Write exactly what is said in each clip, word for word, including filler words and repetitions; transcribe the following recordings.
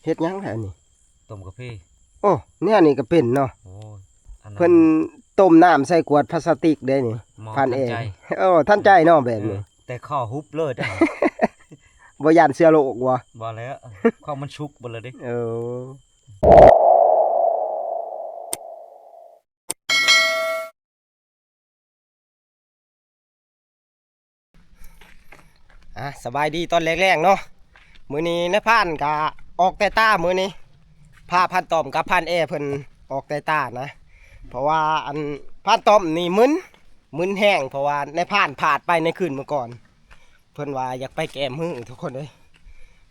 เฮ็ดหยังแท้อันนี้ ต้มกาแฟ โอ้ แนวนี้ก็เป็นเนาะ โอ้ย อันนั้น เพิ่นต้มน้ำใส่ขวดพลาสติกได้นี่ หมอ พันแอ ทันใจ โอ้ ทันใจเนาะแบบนี้ เออ แต่ข้อหุบเลยเด้อ บ่ย่านเชื้อโรคบ่ บ่แล้ว ข้อมันสุกเบิดแล้วเด้ เออ อ่ะ สบายดีตอนแลงๆเนาะ มื้อนี้นายพรานก็ออกแต่ตา มื้อนี้พาพรานต้อมกับพรานแอเพิ่นออกแต่ตานะ เพราะว่าอันพรานต้อมนี่มึน มึนแฮง เพราะว่านายพรานพลาดไปในคืนมื้อก่อน เพิ่นว่าอยากไปแก้มือทุกคนเอ้ย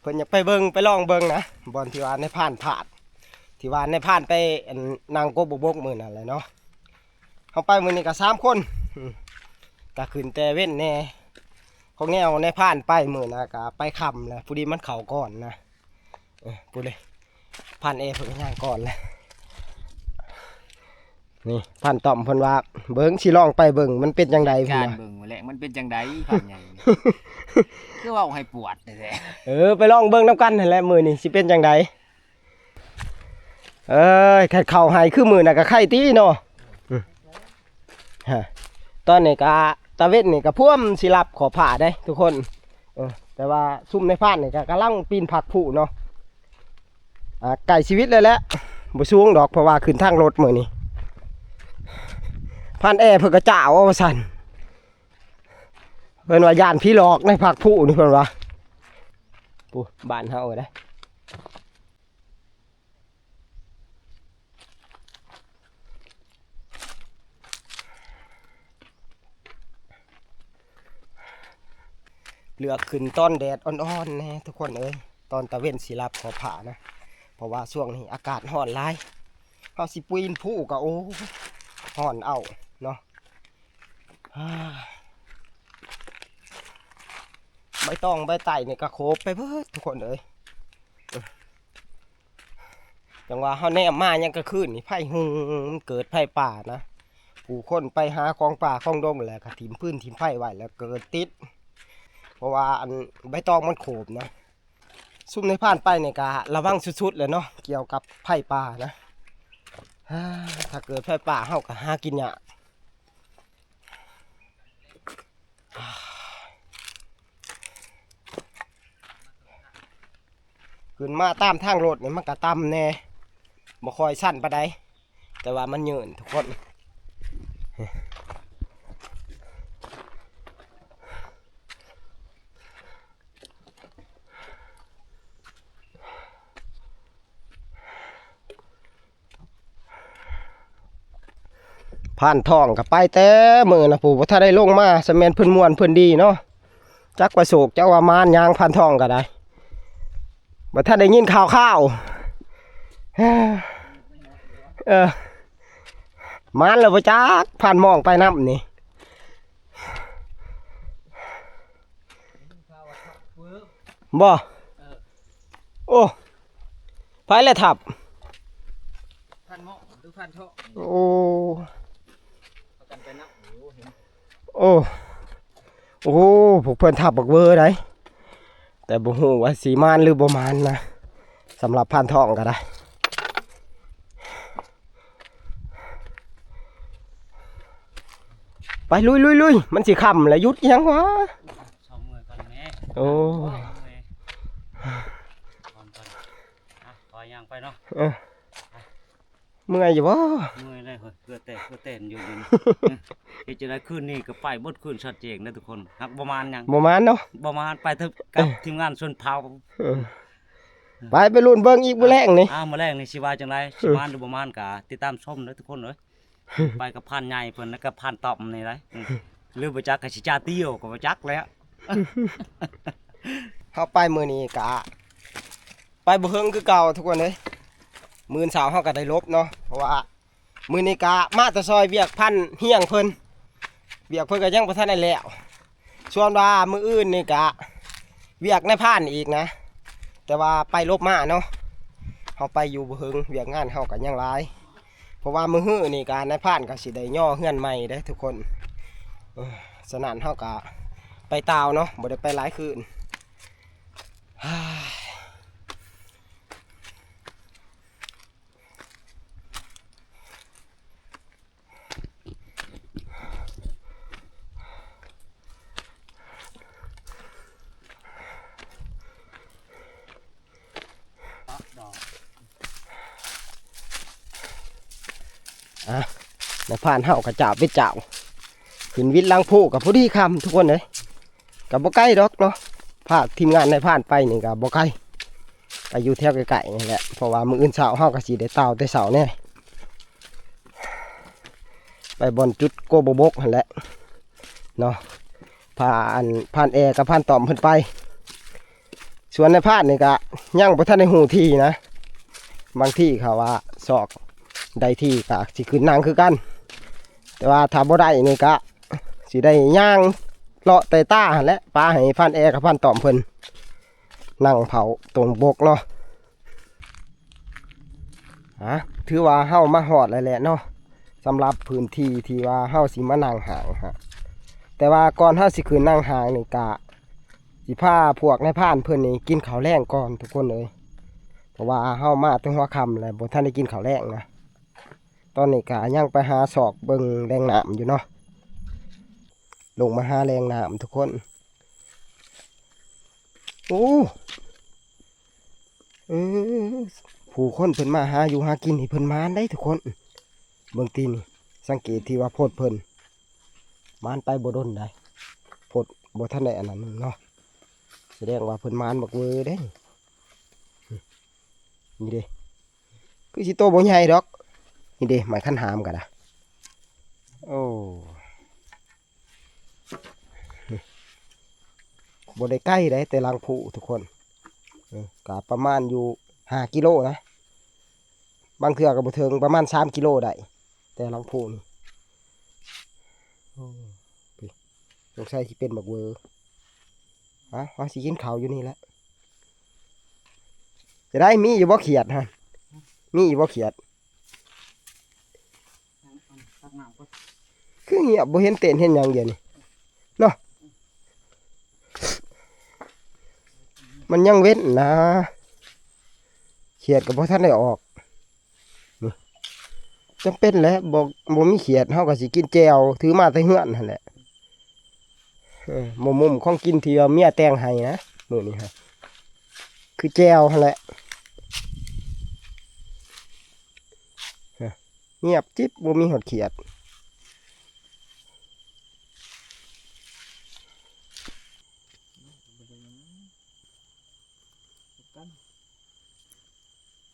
เพิ่นอยากไปเบิ่ง ไปลองเบิ่งนะ บ่อนที่ว่านายพรานพลาด ที่ว่านายพรานไปอันนั่งกกบกบกมื้อนั่นแหละเนาะ เฮาไปมื้อนี้ก็สามคน อืม ก็ขึ้นแต่เว็นแหน่ ของแนวนายพรานไปมื้อน่ะก็ไปค่ำแล้ว พอดีมันเข้าก่อนนะ เออ พูดเลย พรานแอเพิ่นก็ย่างก่อนแล้ว นี่พรานต้อมเพิ่นว่า เบิ่งสิลองไปเบิ่งมันเป็นจั่งใด กา พุ่น ร น่ะ เบิ่งแหละมันเป็นจั่งใด พรานใหญ่ คือเว้าให้ปวดแท้ๆ เออ ไปลองเบิ่งนำกันหั่นแหละ มื้อนี้สิเป็นจั่งใด เอ้ย คันเข้าให้คือมื้อน่ะก็ไคติเนาะ อืม ฮะ ตอนนี้ก็ตะเว็นนี่ก็พวมสิหลับขอบฟ้าเด้ทุกคน เออ แต่ว่าซุมนายพรานนี่ก็กำลังปีนผักผู้เนาะ อ่า ใกล้ชีวิตเลยแหละ บ่สูงดอก เพราะว่าขึ้นทางรถมื้อนี้ พรานแอเพิ่นก็จ้าว่าซั่น เพิ่นว่าย้านผีหลอกในผักผู้นี่เพิ่นว่า ปู้ บ้านเฮาเด้ เลือกขึ้นตอนแดดอ่อนๆแหน่ทุกคนเอ้ย ตอนตะเว็นสิหลับขอบฟ้านะ เพราะว่าช่วงนี้อากาศร้อนหลาย เฮาสิปีนผู้ก็ โอ้ ร้อนเอาเนาะ อ่า ใบตองใบไตรนี่ก็โคบไปเบิดทุกคนเอ้ย จั่งว่าเฮาแนมมายังกลางคืนนี่ไฟหุง มันเกิดไฟป่านะ ผู้คนไปหาของป่าของดงแล้วก็ถิ่มฟืนถิ่มไฟไว้แล้วเกิดติด เพราะว่าอันใบตองมันโคบนะ ซุมนายพรานไปนี่ก็ระวังสุดๆเลยเนาะ เกี่ยวกับไฟป่านะ ถ้าเกิดไฟป่าเฮาก็หากินยาก ขึ้นมาตามทางรถนี่มันก็ต่ำแหน่ บ่ค่อยชันปานใด แต่ว่ามันยืนทุกคน พรานทองก็ไปแต่มื้อนะ ผู้บ่ทันได้ลงมา สะแม่นเพิ่นม่วนเพิ่นดีเนาะ จักว่าโศกจักว่ามานหยัง พรานทองก็ได้ บ่ทันได้ยินข่าวคราว เออ มานแล้วบ่จัก พรานมองไปนำนี่ บ่ เออ โอ้ ไผละทับ พรานมองหรือพรานทอง โอ้ พากันไปนับอยู่ เห็น โอ้ โอ้ พวกเพิ่นทับบักเวอร์ได้ แต่บ่ฮู้ว่าสิมานหรือบ่มานนะ สำหรับพรานทองก็ได้ ไปลุยลุยลุย มันสิค่ำแล้ว หยุดอีหยังวะ เซาเมื่อยก่อนแม่ โอ้ เมื่อยก่อนก่อน อ่ะ ขอย่างไปเนาะ เออ เมื่อยอยู่บ่ เมื่อยเลยเฮ้ย เพื่อแต่ เพื่อแต่อยู่นี่ เฮ็ดจั่งใด๋ คืนนี้ก็ไปเบิดคืนชัดเจนนะทุกคน หากบ่มานหยัง บ่มานเนาะ บ่มาน ไปเถอะกับ เออ ทีมงานชนเผ่า เออ ไป ไปลุ้นเบิ่งอีกมื้อแลงนี่ อ่า มื้อแลงนี่สิว่าจั่งใด๋ สิมานหรือบ่มานก็ติดตามชมเด้อทุกคนเอ้ย ไปกับพรานใหญ่เพิ่น แล้วก็พรานต่อมนี่ได๋ อืม หรือบ่จักก็สิจ่าเตี้ยวก็บ่จักแล้ว เฮาไปมื้อนี้ก็ไปบ่เฮิงคือเก่าทุกคนเอ้ย มื้อเช้าเฮาก็ได้หลบเนาะ เพราะว่ามื้อนี้ก็มาแต่ซอยเวียกพรานเฮียงเพิ่น เวียกเพิ่นก็ยังบ่ทันได้แล้ว ส่วนว่ามื้ออื่นนี่ก็เวียกนายพรานอีกนะ แต่ว่าไปหลบมาเนาะ เฮาไปอยู่บ่เฮิง เวียกงานเฮาก็ยังหลาย เพราะว่ามื้อฮื้อนี่ก็นายพรานก็สิได้ย่อเฮือนใหม่เด้ทุกคน เออ ฉะนั้นเฮาก็ไปต่าวเนาะ บ่ได้ไปหลายคืน เฮ้ย อ่ะ นายพรานเฮาก็เจ้าเป็นเจ้า ขึ้นวิทย์หลังภูก็พอดีค่ำทุกคนเอ้ย ก็บ่ไกลดอกเนาะ พาทีมงานนายพรานไปนี่ก็บ่ไกล ก็อยู่แถวใกล้ๆนี่แหละ เพราะว่ามื้ออื่นเช้าเฮาก็สิได้เต่าแต่เช้าแน่ ไปบ่อนจุดโกโบกหั่นแหละเนาะ พาอันพรานแอกับพรานตอมเพิ่นไป ส่วนนายพรานนี่ก็ยังบ่ทันได้ฮู้ที่นะ บางทีเขาว่าซอกใดที่ก็สิขึ้นนั่งคือกัน แต่ว่าถ้าบ่ได้นี่ก็สิได้ย่างเลาะแต่ตาหั่นแหละ ปาให้พรานแอกับพรานตอมเพิ่นนั่งเผาตรงบกเนาะ ฮะ ถือว่าเฮามาฮอดแล้วแหละเนาะ สำหรับพื้นที่ที่ว่าเฮาสิมานั่งหางฮะ แต่ว่าก่อนเฮาสิขึ้นนั่งหางนี่กะ สิพาพวกนายพรานเพิ่นนี่กินข้าวแลงก่อนทุกคนเอ้ย เพราะว่าเฮามาแต่หัวค่ำแล้วบ่ทันได้กินข้าวแลงนะ ตอนนี้กะยังไปหาซอกเบิ่งแหล่งน้ำอยู่เนาะ ลงมาหาแหล่งน้ำทุกคน โอ้ เออ ผู้คนเพิ่นมาหาอยู่หากินนี่เพิ่นหมานได้ทุกคน เบิ่งตีนี่ สังเกตที่ว่าโพดเพิ่น หมานไปบ่ดนได้ โพดบ่ทันได้อันนั้นเนาะ แสดงว่าเพิ่นหมานบักเวอเด้ นี่เด้ คือสิโตบ่ใหญ่ดอก นี่เด้ ไม้คันหามก็ได้ โอ้ บ่ได้ไกลได้แต่หลังภูทุกคน เออ ก็ประมาณอยู่ห้ากิโลนะ บางเทื่อก็บ่ถึง ประมาณสามกิโลได้ แต่หลังภูนี่ โอ้ สงสัยสิเป็นบักเวอ ฮะ ว่าสิกินข้าวอยู่นี่แหละ จะได้มีอยู่บ่เขียดฮะ มีอยู่บ่เขียด ตักน้ำก่อน คือเงียบบ่เห็นเต้นเห็นหยังเดี๋ยวนี้เนาะ มันยังเว้นนะ เขียดก็บ่ทันได้ออก นี่ จำเป็นแหละ บ่ บ่มีเขียด เฮาก็สิกินแจ่ว ถือมาแต่เฮือนหั่นแหละ เออ มุมๆของกินที่ว่าเมียแต่งให้นะ มื้อนี้ฮะ คือแจ่วหั่นแหละ ฮะ เงียบจิ๊บ บ่มีฮอดเขียด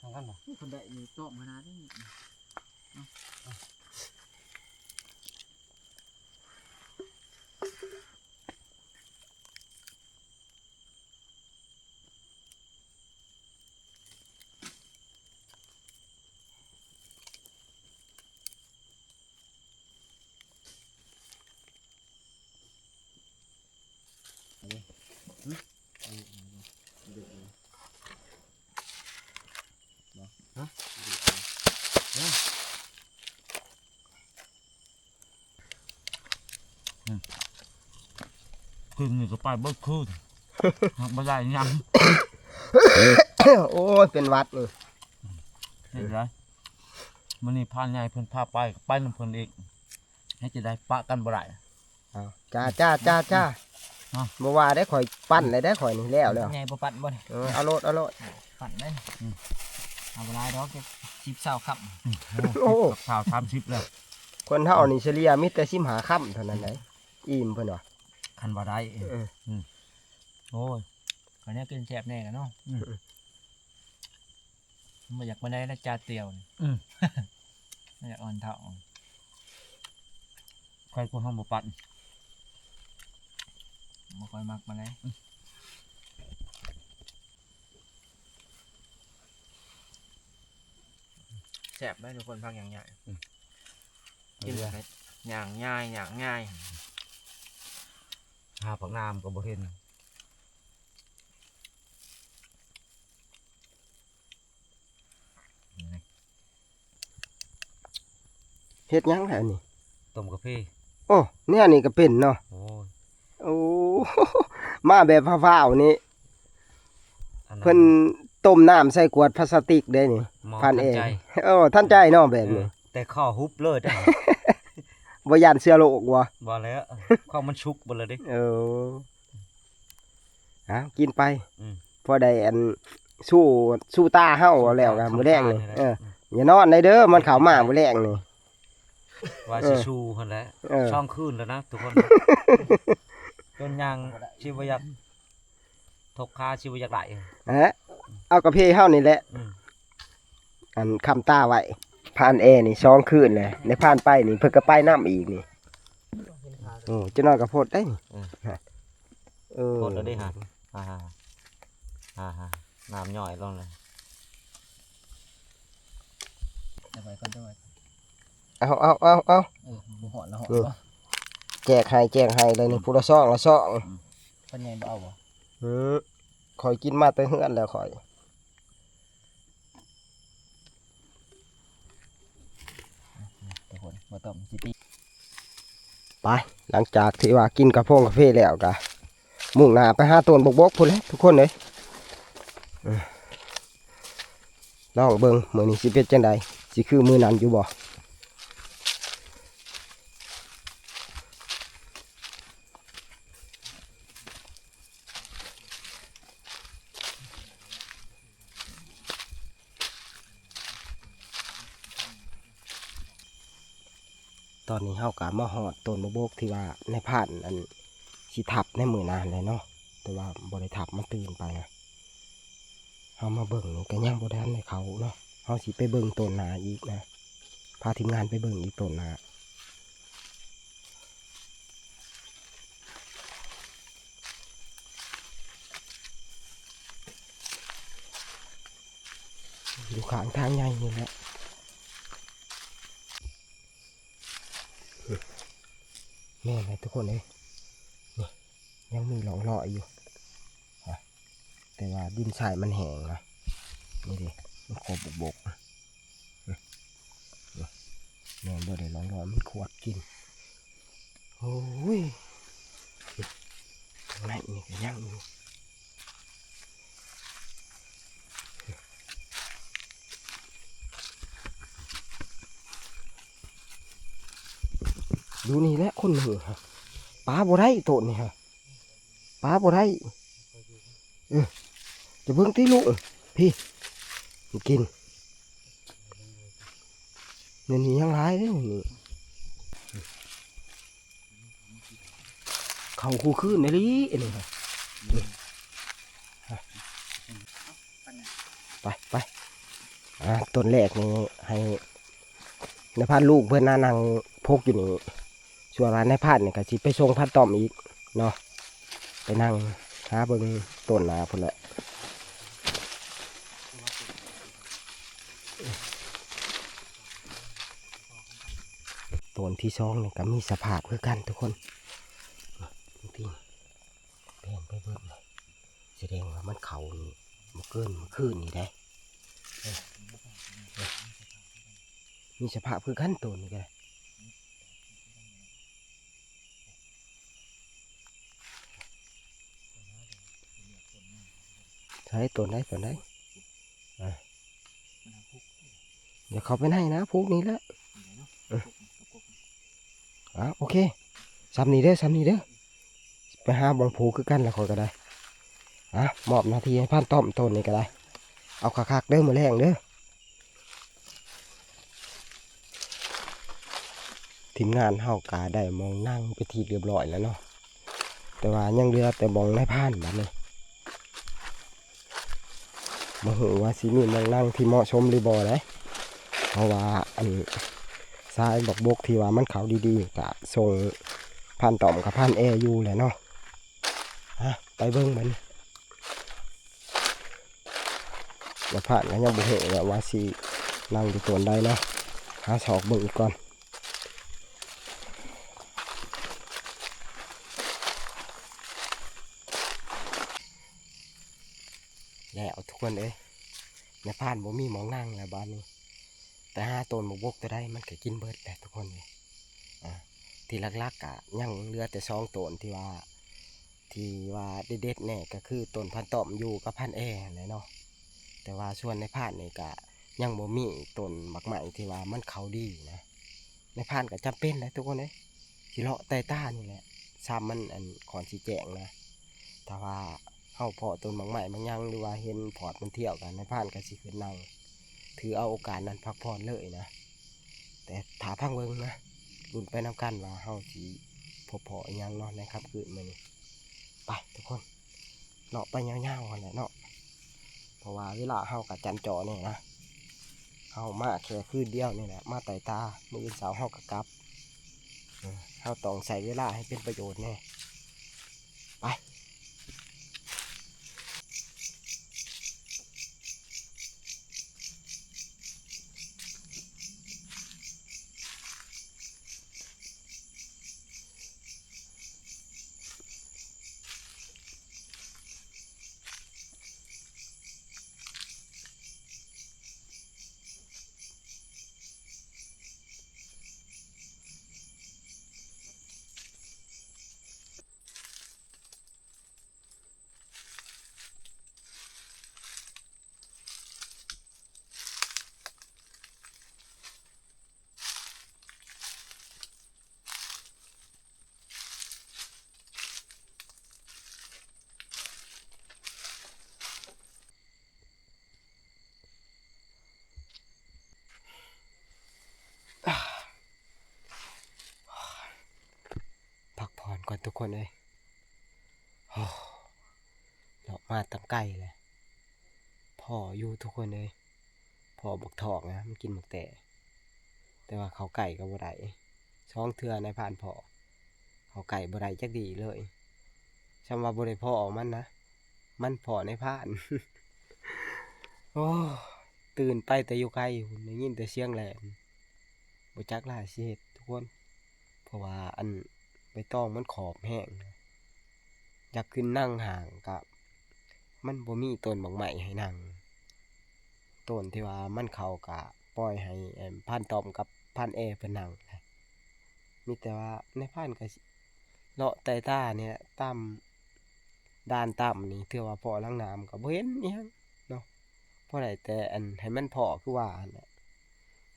ทางกันบ่ คนได้อยู่โต๊ะมานาได้นี่ คืนนี้ก็ไปเบิดคืน หากบ่ได้หยัง โอ้ย เป็นหวัดนี่ เห็นไหม มื้อนี้พรานใหญ่เพิ่นพาไป ไปนำเพิ่นอีก ให้จะได้ปะกันบ่ได้ เอา จ้า จ้า จ้า จ้า อ่ะ บ่ว่าได้ ข่อยปั่นเลยได้ ข่อยนี่แล้วแล้ว ใหญ่บ่ปั่นบ่นี่ เออ เอาโลด เอาโลด ปั่นเลย อืม เอาบ่หลายดอก จักสิบ ซาว คำ อืม โอ้ โอ้ กับข้าวสามสิบแล้ว คนเฮานี่เฉลี่ยมีแต่สิบห้าคำเท่านั้นได๋ อิ่มเพิ่นว่า คันว่าได้ เออ เออ อืม โอ้ย ข้าวเหนียวกินแซ่บแน่ล่ะเนาะ อืม บ่อยากปานใดนะ จาเตียวนี่ อืม บ่อยากอ่อนเฒ่า ใครกลัวห้องบ่ปั่น บ่ค่อยมักปานใด อืม แซ่บเด้อทุกคน ผักหยังใหญ่ อืม กิน เอาเด้อ ไปหยังใหญ่ หยังใหญ่ หาผักน้ำก็บ่เห็น เฮ็ดหยังล่ะอันนี้ ต้มกาแฟ โอ้ เนี่ยนี่ก็เป็นเนาะ โอ้ย โอ้ มาแบบฟ้าวๆนี่ อันนั้น เพิ่นต้มน้ำใส่ขวดพลาสติกได้นี่ หมอ พรานเอง ทันใจ โอ้ ทันใจเนาะแบบนี้ เออ แต่ข้อหุบเลยเด้อ บ่ย่านเชื้อโรคบ่ บ่แล้ว ข้อมันสุกเบิดแล้วเด้ เออ เอากินไป อืม พอได้อัน สู้ สู้ตาเฮาแล้วก็ สู้ตา มื้อแลงนี่ คำตานี่แหละ เออ อืม อย่านอนได้เด้อ มันเข้ามามื้อแลงนี่ ว่าสิสู้หั่นแหละ เออ สองคืนแล้วนะทุกคน จนย่างสิบ่อยากถกขาสิบ่อยากได้ ฮะ เอากาแฟเฮานี่แหละ อืม อันค้ำตาไว้ ผ่านแอนี่สองคืนเลย ในผ่านไปนี่เพิ่นก็ไปนำอีกนี่ โอ้ เจ้าน้อยก็โพดได้นี่ เออ เออ โพดแล้วเด้ฮะ อ่า อ่า น้ำย่อยลงเลย จับไว้ก่อน จับไว้ก่อน เอา เอา เอา เอา เออ บ่ฮ้อนแล้วฮ้อน อืม บ่ แจกให้ แจกให้เลยนี่ ผู้ละซอง ละซอง อืม เพิ่นใหญ่บ่เอาบ่ อืม ข้อยกินมาแต่เฮือนแล้วข้อย ทุกคน บ่ต้องสิติ ไป หลังจากที่ว่ากินกาโฟงกาแฟแล้วก็ มุ่งหน้าไปหาต้นบกบกพู้นแหละทุกคนเอ้ย เออ ลองเบิ่งมื้อนี้สิเป็นจั่งใด สิคือมื้อนั้นอยู่บ่ ตอนนี้เฮาก็มาฮอดต้นบกบกที่ว่านายพรานอันสิทับในมื้อนั้นแหละเนาะ แต่ว่าบ่ได้ทับ มันตื่นไปนะ เฮามาเบิ่งนี่ก็ยังบ่ทันได้เข้าเนาะ เฮาสิไปเบิ่งต้นหน้าอีกนะ พาทีมงานไปเบิ่งอีกต้นหน้า อยู่ข้างทางใหญ่นี่แหละ แม่นเลยทุกคนเอ้ย นี่ ยังมีร่องรอยอยู่ อ่ะ แต่ว่าดินทรายมันแห้งนะ นี่ดิ มันขอบบกๆ นะ นี่ นี่ แม่นบ่ได้ร่องรอย มันขวดกิน โอ้ย ข้างในนี่ก็ยังอยู่ อยู่นี่แหละคนหนึ่งฮะ ปาบ่ได้โตนี่ฮะ ปาบ่ได้ เออ จะเบิ่งติลูก พี่ มันกิน นี่นี่ยังหลายเด้อนี่ เขาคู่คืนนี่ลิอันนี้ฮะ ไป ไป อ่า ต้นแรกนี่ให้นายพรานลูกเพิ่นน่ะนั่งพกอยู่นี่ ส่วนว่านายพรานนี่ก็สิไปส่งพรานต้อมอีกเนาะ ไปนั่งหาเบิ่งต้นหน้าพุ้นแหละ ต้นที่สองนี่ก็มีสภาพคือกันทุกคน นี่ แปลงไปเบิดเลย แสดงว่ามันเข้านี่บ่เกินมื้อคืนนี่ได้ เออ เออ มีสภาพคือกันต้นนี่ก็ได้ ใช่ ต้นใด ต้นใด อ่ะ เดี๋ยวเข้าไปในนะ พวกนี้แหละ เออ อ่ะ โอเค ส่ำนี้เด้อ ส่ำนี้เด้อ ไปหาบ่องผูกคือกันแล้วข้อยก็ได้ อ่ะ มอบหน้าที่ให้พรานต้อมต้นนี้ก็ได้ เอาคักๆเด้อ มื้อแลงเด้อ ทีมงานเฮาก็ได้หม่องนั่งไปนที่เรียบร้อยแล้วเนาะ แต่ว่ายังเหลือแต่หม่องนายพรานบัดนี้ บ่ฮู้ว่าสิมีหม่องนั่งที่เหมาะสมหรือบ่เด้ เพราะว่าอันทรายบกบกที่ว่ามันเข้าดีๆ ก็ส่งพรานต้อมกับพรานแออยู่แหละเนาะ อ่ะ ไปเบิ่งบัดนี้ นายพรานก็ยังบ่ฮู้ว่าสินั่งอยู่ต้นใดเนาะ หาซอกเบิ่งอีกก่อน แล้วทุกคนเอ้ย นายพรานบ่มีหม่องนั่งแล้วบัดนี้ แต่หาต้นบกบกตัวใดมันก็กินเบิดแหละทุกคนเอ้ย อ่า ที่หลักๆก็ยังเหลือแต่สองต้นที่ว่า ที่ว่าเด็ดๆแน่ก็คือต้นพรานต้อมอยู่กับพรานแอแหละเนาะ แต่ว่าส่วนนายพรานนี่ก็ยังบ่มีต้นบักไม้ที่ว่ามันเข้าดีนะ นายพรานก็จำเป็นแหละทุกคนเอ้ย สิเลาะไต่ตานี่แหละ ส่ำมันอันค่อนสิแจ้งนะ ถ้าว่าเฮาเพาะต้นบักไม้บางอย่าง หรือว่าเห็นพอดมันเที่ยวกัน นายพรานก็สิขึ้นนั่ง ถือเอาโอกาสนั้นพักผ่อนเลยนะ แต่ถ้าฟังเบิ่งนะ ลุ้นไปนำกันว่าเฮาสิพบพ้ออีหยังเนาะในค่ำคืนมื้อนี้ ไปทุกคน เลาะไปยาวๆหั่นแหละเนาะ เพราะว่าเวลาเฮาก็จันจอแน่นะ เฮามาแค่คืนเดียวนี่แหละ มาไต่ตา มื้ออื่นเช้าเฮาก็กลับ เออ เฮาต้องใช้เวลาให้เป็นประโยชน์แน่ ไป พักผ่อนก่อนทุกคนเอ้ย โอ้ เลาะมาตั้งไกลเลย พ้ออยู่ทุกคนเอ้ย พ้อบักทอกนะ มันกินบักแต้ แต่ว่าเข้าใกล้ก็บ่ได้ สองเทื่อนายพรานพ้อ เข้าใกล้บ่ได้จักดีเลย ส่ำว่าบ่ได้พ้อมันนะ มันพ้อนายพราน โอ้ ตื่นไปแต่อยู่ไกลพู้น ได้ยินแต่เสียงแล่น บ่จักหลายสิเฮ็ดทุกคน เพราะว่าอันใบตองมันขอบแฮง อยากขึ้นนั่งห้างกะ มันบ่มีต้นบักไม้ให้นั่ง ต้นที่ว่ามันเข้ากะปล่อยให้ เอิ่ม พรานต้อมกับพรานแอเพิ่นนั่ง มีแต่ว่านายพรานก็สิเลาะไต่ตาเนี่ย ตามด่านตามนี่ ถือว่าพ้อหลังน้ำก็บ่เห็นอิหยังเนาะ พ้อได้แต่อันให้มันพ้อคือว่าหั่นแหละ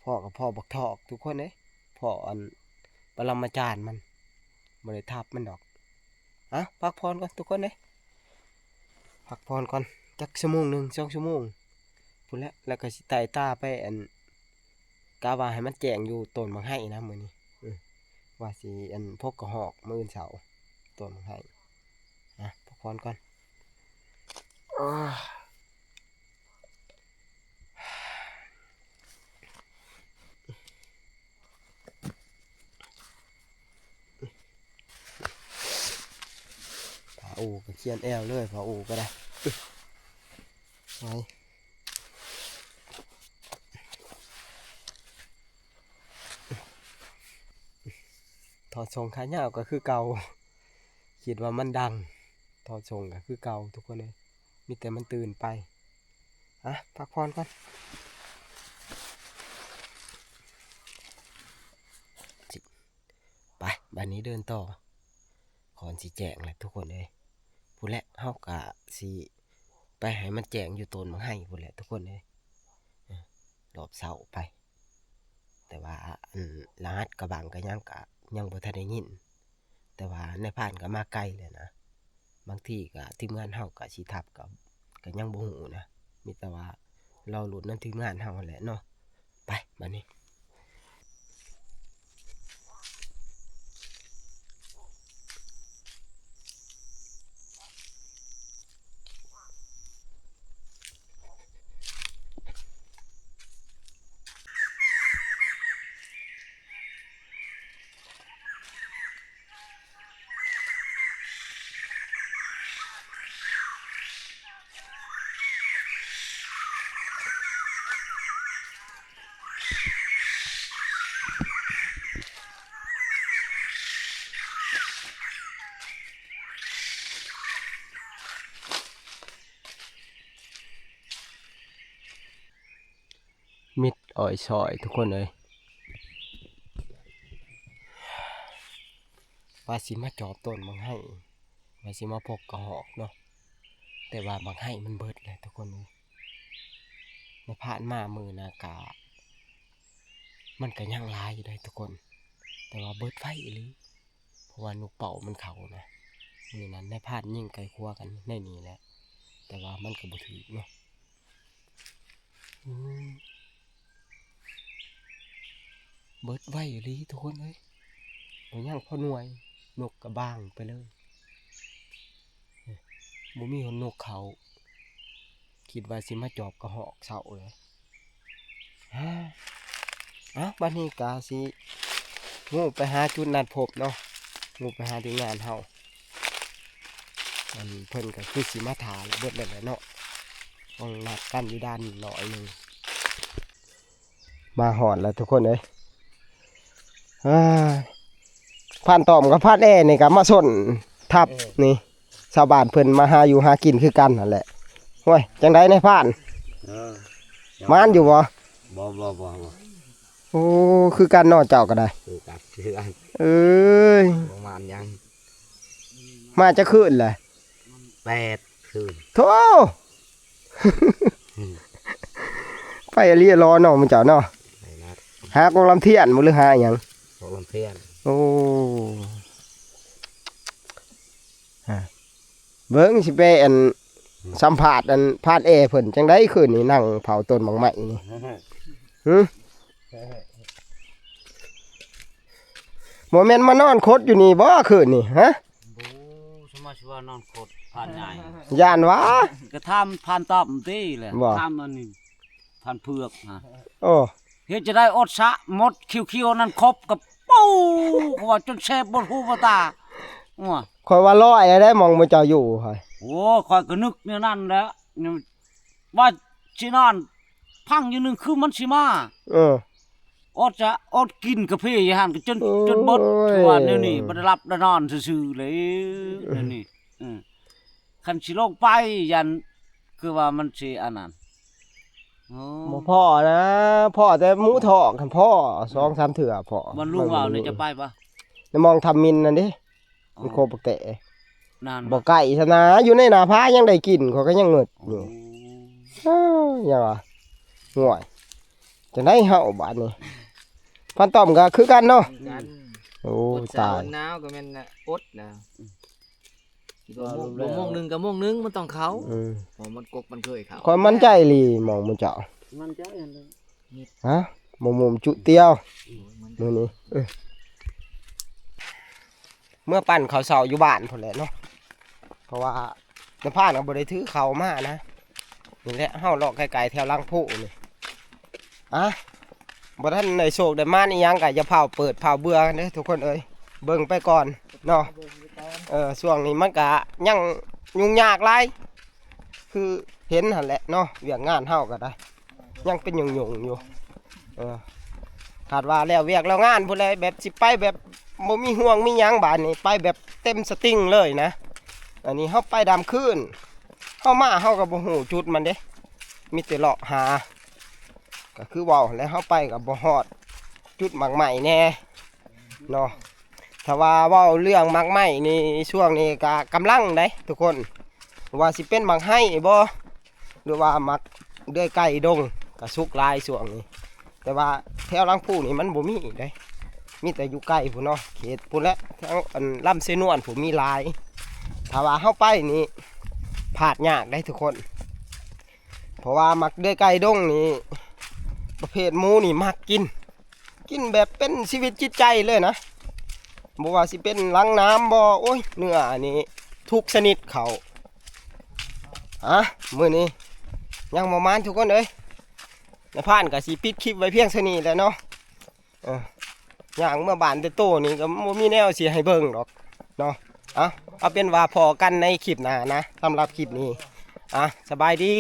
พ้อก็พ้อบักทอกทุกคนเอ้ย พ้ออันปรมาจารย์มัน บ่ได้ทับมันดอก อ่ะ พักผ่อนก่อนทุกคนเอ้ย พักผ่อนก่อนจักชั่วโมงหนึ่ง สองชั่วโมงพู้นแหละ แล้วก็สิไต่ตาไปอัน กะว่าให้มันแจ้งอยู่ต้นบักไห้นะมื้อนี้ อือ ว่าสิอันพกกระหอกมื้ออื่นเช้า ต้นบักไห้ อ่ะ พักผ่อนก่อน อ้า ผ้าอู่ก็เขียนแอวเลย ผ้าอู่ก็ได้ ไว้ ถอดส่งขายาวก็คือเก่า คิดว่ามันดัง ถอดส่งก็คือเก่าทุกคนเอ้ย มีแต่มันตื่นไป อ่ะ พักผ่อนก่อน ไป บัดนี้เดินต่อ ก่อนสิแจ้งแหละทุกคนเอ้ย พู้นแหละ เฮากะสิไปให้มันแจ้งอยู่ต้นบักไห้พู้นแหละทุกคนเอ้ย เออ รอบเช้าไป แต่ว่าอันรหัสกะบังกะหยังกะยังบ่ทันได้ยิน แต่ว่านายพรานกะมาไกลแล้วนะ บางทีกะทีมงานเฮากะสิทับกะ กะยังบ่ฮู้นะ มีแต่ว่ารอลุ้นนำทีมงานเฮาหั้นแหละเนาะ ไป บัดนี้ มิดอ้อยซอยทุกคนเอ้ย ว่าสิมาจอบต้นบักไห้ ว่าสิมาพกกระหอกเนาะ แต่ว่าบักไห้มันเบิดแล้วทุกคนเอ้ย ในผ่านมามื้อหน้ากะ มันก็ยังหลายอยู่เด้ทุกคน แต่ว่าเบิดไวอีหลี เพราะว่านกเป้ามันเข้านะ มื้อนั้นนายพรานยิงไก่ขัวกันในนี่แหละ แต่ว่ามันก็บ่ถืกเนาะ อืม เบิดไวอีหลีทุกคนเอ้ย บ่ยังพอหน่วย นกกะบางไปเลย บ่มีฮอดนกเขา คิดว่าสิมาจอบกะฮอกเซาเลย ฮะ เอ้า บัดนี้กะสิ งูไปหาจุดนัดพบเนาะ งูไปหาทีมงานเฮา อันเพิ่นกะคือสิมาถ่าเบิดแล้วแหละเนาะ ต้องนัดกันอยู่ด้านหน่อยหนึ่ง มาฮอดแล้วทุกคนเอ้ย อ่า พรานต้อมกับพรานแอนี่กะมาส้นทับ เออ นี่ ชาวบ้านเพิ่นมาหาอยู่หากินคือกันนั่นแหละ โอ้ย จังใด๋นายพราน เออ หมานอยู่บ่ บ่ บ่ บ่ บ่ โอ้ คือกันเนาะเจ้าก็ได้ คือกัน คือกัน เอ้ย บ่หมานหยัง มาจักคืนแหละ แปดคืน โธ่ ไปอีหลีรอเนาะหมู่เจ้าเนาะ ไปนัด หากองลำเทียนบ่หรือหาหยัง กองลำเทียน โอ้ ฮะ เบิ่งสิไปอัน สัมภาษณ์อันพรานแอเพิ่นจังใด๋คืนนี้นั่งเผาต้นบักไม้นี่ หึ บ่แม่นมานอนคดอยู่นี่บ่คืนนี้ ฮะ โอ้ สมาชิกว่านอนคดพรานใหญ่ ย่านหวา ก็ถามพรานต้อมติแหละ บ่ ถามอันนี้ พรานเผือกฮะ โอ้ เฮ็ดจะได้อดสะหมดคิวๆนั่นครบกับปู้ เขาว่าจนแสบบ่หูบ่ตา ว่า ข้อยว่าร้อยแล้วได้หม่องหมู่เจ้าอยู่หั่น โอ้ ข้อยก็นึกแนวนั้นแหละ ว่าสินอนพังอยู่หนึ่งคืนมันสิมา เออ อดจะอดกินกาแฟอยู่หั่นก็จน โอ้ย จนเบิด คือว่าแนวนี้บ่ได้หลับได้นอนซื่อๆเลย แนวนี้ อืม คันสิลงไปยัน คือว่ามันสิอันนั้น โอ้ บ่พ้อนะ พ้อแต่หมูทอกหั่นพ้อ สองสามเทื่อพ้อ บ่ลุงว่าเนี่ยจะไปปะ ในหม่องทำมินนั่นเด้ มันโคบกแต นานปะ บ่ไกลซะนะ อยู่ในหน้าผายังได้กิน ข้อยก็ยังงึดอยู่ โอ้ เอ้ย หยังวะ ห่วย จังใด๋เฮาบาดนี้ พรานต้อมก็คือกันเนาะ กัน โอ้ อดสาว ตาย หนาวก็แม่นน่ะอดนะ บ่โมง บ่โมงหนึ่งก็โมงหนึ่งมันต้องเข้า อืม เพราะมันกกมันเคยเข้า ข้อยมั่นใจอีหลีหม่องหมู่เจ้า มั่นใจอันนั้น ฮะ บ่มุมจุเตียว มื้อนี้ เออ เมื่อปั่นข้าวเช้าอยู่บ้านพุ้นแหละเนาะ เพราะว่านายพรานก็บ่ได้ถือข้าวมานะ นี่แหละ เฮาเลาะไกลๆแถวหลังภูนี่ อ่ะ บ่ทันได้โชคได้หมานอีหยังก็อย่าพาเปิดพาเบื่อกันเด้อทุกคนเอ้ย เบิ่งไปก่อนเนาะ เออ ช่วงนี้มันก็ยังยุ่งยากหลาย คือเห็นหั่นแหละเนาะ เวียกงานเฮาก็ได้ ยังเป็นยุ่งๆอยู่ เออ คาดว่าแล้วเวียกแล้วงานพุ้นแหละ แบบสิไปแบบบ่มีห่วงมีหยัง บาดนี้ไปแบบเต็มสตริงเลยนะ อันนี้เฮาไปดำคืน เฮามาเฮาก็บ่ฮู้จุดมันเด้ มีแต่เลาะหา ก็คือเว้าแหละ เฮาไปก็บ่ฮอดจุดหมากไม้แน่เนาะ ถ้าว่าเว้าเรื่องหมากไม้นี่ ช่วงนี้ก็กำลังเด้ทุกคน ว่าสิเป็นหมากไฮบ่ หรือว่าหมากเดือยไก่ดง ก็สุกหลายช่วงนี้ แต่ว่าแถวหลังภูนี่มันบ่มีเด้ มีแต่อยู่ไกลพุ้นเนาะ เขตพุ้นแหละ แถวอันลำเซนวนพุ้นมีหลาย ถ้าว่าเฮาไปนี่พลาดยากเด้ทุกคน เพราะว่าหมากเดือยไก่ดงนี่ ประเภทหมูนี่มักกิน กินแบบเป็นชีวิตจิตใจเลยนะ บ่ว่าสิเป็นหลังน้ำบ่ โอ้ย เนื้อนี่ทุกชนิดเขา อ่ะ มื้อนี้ยังบ่หมานทุกคนเอ้ย นายพรานก็สิปิดคลิปไว้เพียงเท่านี้แหละเนาะ เออ ย่างเมือบ้านแต่โตนี่ก็บ่มีแนวสิให้เบิ่งดอกเนาะ เอา เอาเป็นว่าพ้อกันในคลิปหน้านะ สำหรับคลิปนี้ อ่ะ สบายดี